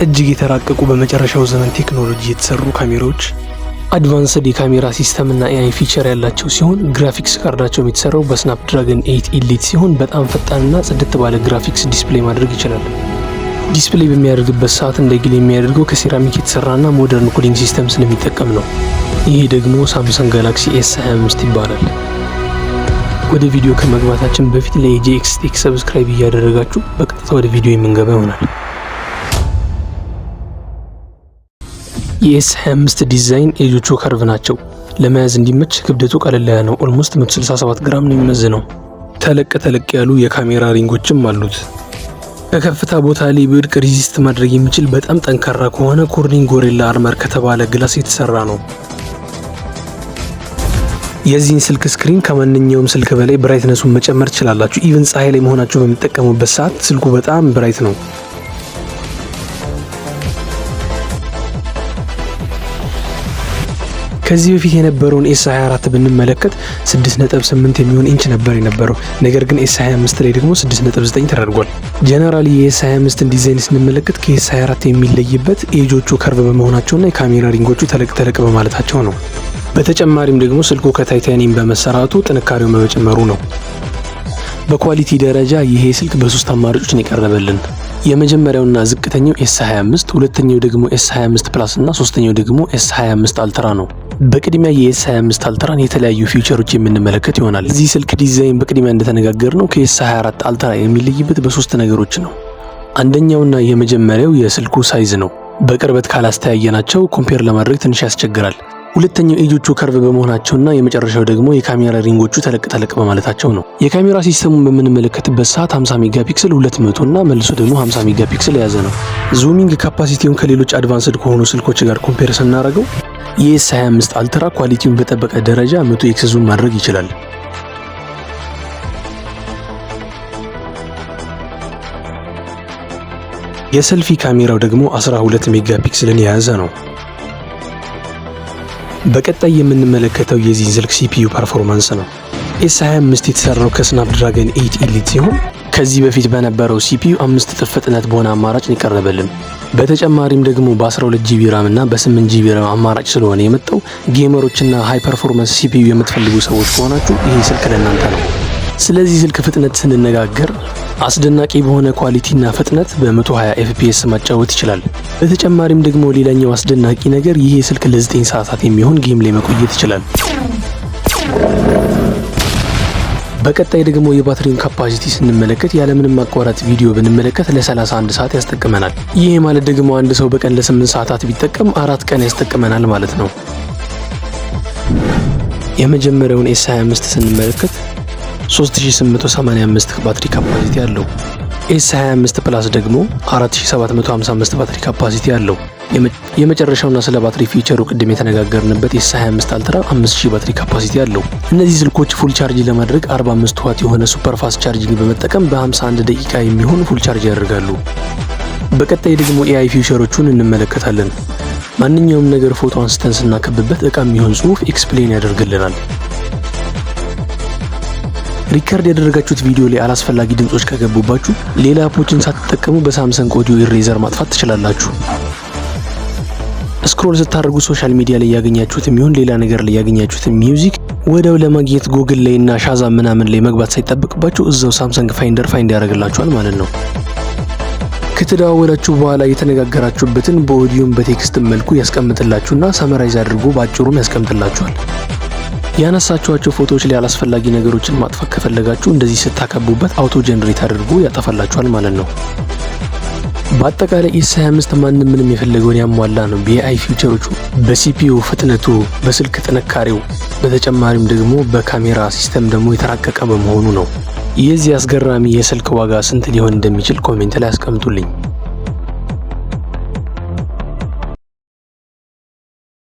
እጅግ የተራቀቁ፣ በመጨረሻው ዘመን ቴክኖሎጂ የተሰሩ ካሜራዎች፣ advanced የካሜራ system እና AI feature ያላቸው ሲሆን graphics card ኣቸውም የተሰራው በ Snapdragon 8 Elite ሲሆን በጣም ፈጣንና ጽድት ባለ graphics display ማድረግ ይችላል። Display በሚያደርግበት ሰዓት እንዳይግል የሚያደርገው ከሴራሚክ የተሰራና modern cooling system ስለሚጠቀም ነው። ይሄ ደግሞ Samsung Galaxy S 25 ይባላል። ወደ ቪዲዮ ከመግባታችን በፊት ለ AGX Tech subscribe እያደረጋችሁ በቀጥታ ወደ ቪዲዮ የምንገባ ይሆናል። የ S 25 ዲዛይን edge ኦቹ curve ናቸው። ለመያዝ እንዲመች ክብደቱ ቀለል ያለ ነው። Almost 167 ግራም ነው የሚመዝነው። ተለቅ ተለቅ ያሉ የካሜራ ring ኦችም አሉት። ከከፍታ ቦታ ላይ ቢወድቅ resist ማድረግ የሚችል በጣም ጠንካራ ከሆነ Corning Gorilla Armor ከተባለ glass የተሰራ ነው። የዚህን ስልክ screen ከማንኛውም ስልክ በላይ brightness ኡን መጨመር ትችላላችሁ። Even ፀሐይ ላይ መሆናችሁ በምትጠቀሙበት ሰዓት ስልኩ በጣም bright ነው። ከዚህ በፊት የነበረውን S 24 ብንመለከት 6.8 የሚሆን ኢንች ነበር የነበረው። ነገር ግን S 25 ላይ ደግሞ 6.9 ተደርጓል። Generally የ S 25ን ዲዛይን ስንመለከት ከ S 24 የሚለይበት edge ኦቹ curve በመሆናቸውና የካሜራ ring ኦቹ ተለቅ ተለቅ በማለታቸው ነው። በተጨማሪም ደግሞ ስልኩ ከ titanium በመሰራቱ ጥንካሬውን በመጨመሩ ነው። በ quality ደረጃ ይሄ ስልክ በሶስት አማራጮች ነው የቀረበልን። የመጀመሪያውና ዝቅተኛው S 25፣ ሁለተኛው ደግሞ S 25 Plus እና ሶስተኛው ደግሞ S 25 Ultra ነው። በቅድሚያ የ S 25 Ultra ን የተለያዩ feature ኦች የምንመለከት ይሆናል። እዚህ ስልክ ዲዛይን በቅድሚያ እንደተነጋገርነው ከ S 24 Ultra የሚለይበት በሶስት ነገሮች ነው። አንደኛውና የመጀመሪያው የስልኩ size ነው። በቅርበት ካላስተያየናቸው compare ለማድረግ ትንሽ ያስቸግራል። ሁለተኛው edge ኦቹ curve በመሆናቸውና የመጨረሻው ደግሞ የካሜራ ring ኦቹ ተለቅ ተለቅ በማለታቸው ነው። የካሜራ system ኡን በምንመለከትበት ሰዓት 50 megapixel፣ 200 እና መልሶ ደግሞ 50 megapixel የያዘ ነው። Zooming capacity ውን ከሌሎች advanced ከሆኑ ስልኮች ጋር compare ስናደርገው የ S 25 Ultra quality ውን በጠበቀ ደረጃ 100 x zoom ማድረግ ይችላል። የሰልፊ ካሜራው ደግሞ 12 megapixel ን የያዘ ነው። በቀጣይ የምንመለከተው የዚህን ስልክ CPU performance ነው። S 25 የተሰራው ከ Snapdragon 8 Elite ሲሆን ከዚህ በፊት በነበረው CPU 5 እጥፍ ፍጥነት በሆነ አማራጭ የቀረበልን። በተጨማሪም ደግሞ በ12 GB RAM እና በ8 GB RAM አማራጭ ስለሆነ የመጣው gamer ኦችና high performance CPU የምትፈልጉ ሰዎች ከሆናችሁ ይሄ ስልክ ለእናንተ ነው። ስለዚህ ስልክ ፍጥነት ስንነጋገር አስደናቂ በሆነ quality ና ፍጥነት በ120 FPS ማጫወት ይችላል። በተጨማሪም ደግሞ ሌላኛው አስደናቂ ነገር ይሄ ስልክ ለ9 ሰዓታት የሚሆን game ላይ መቆየት ይችላል። በቀጣይ ደግሞ የባትሪውን capacity ስንመለከት ያለምንም ማቋረጥ ቪዲዮ ብንመለከት ለ31 ሰዓት ያስጠቅመናል። ይሄ ማለት ደግሞ አንድ ሰው በቀን ለ8 ሰዓታት ቢጠቀም 4 ቀን ያስጠቅመናል ማለት ነው። የመጀመሪያውን S 25 ስንመለከት 3885 ባትሪ capacity አለው። S 25 Plus ደግሞ 4755 ባትሪ capacity አለው። የመጨረሻውና ስለ ባትሪ feature ኡ ቅድም የተነጋገርንበት S 25 Ultra 5000 ባትሪ capacity አለው። እነዚህ ስልኮች full charge ለማድረግ 45 ዋት የሆነ super fast charging በመጠቀም በ51 ደቂቃ የሚሆን full charge ያደርጋሉ። በቀጣይ ደግሞ AI feature ኦቹን እንመለከታለን። ማንኛውም ነገር ፎቶ አንስተን ስናከብበት እቃ የሚሆን ጽሁፍ explain ያደርግልናል። Record ያደረጋችሁት ቪዲዮ ላይ አላስፈላጊ ድምጾች ከገቡባችሁ ሌላ app ኦችን ሳትጠቀሙ በ Samsung Audio Eraser ማጥፋት ትችላላችሁ። Scroll ስታደርጉ social media ላይ ያገኛችሁት የሚሆን ሌላ ነገር ላይ ያገኛችሁትን music ወዲያው ለማግኘት ጉግል ላይ እና Shazam ምናምን ላይ መግባት ሳይጠበቅባችሁ እዛው Samsung Finder find ያደርግላችኋል ማለት ነው። ከተደዋወላችሁ በኋላ የተነጋገራችሁበትን በ audio ም በ text መልኩ ያስቀምጥላችሁና summarize አድርጎ በአጭሩም ያስቀምጥላችኋል። ያነሳችኋቸው ፎቶዎች ላይ አላስፈላጊ ነገሮችን ማጥፋት ከፈለጋችሁ እንደዚህ ስታከቡበት auto generate አድርጎ ያጠፋላችኋል ማለት ነው። በአጠቃላይ S 25 ማንም ምንም የፈለገውን ያሟላ ነው። በ AI feature ኦቹ፣ በ CPU ፍጥነቱ፣ በስልክ ጥንካሬው፣ በተጨማሪም ደግሞ በካሜራ system ደግሞ የተራቀቀ በመሆኑ ነው። የዚህ አስገራሚ የስልክ ዋጋ ስንት ሊሆን እንደሚችል comment ላይ አስቀምጡልኝ።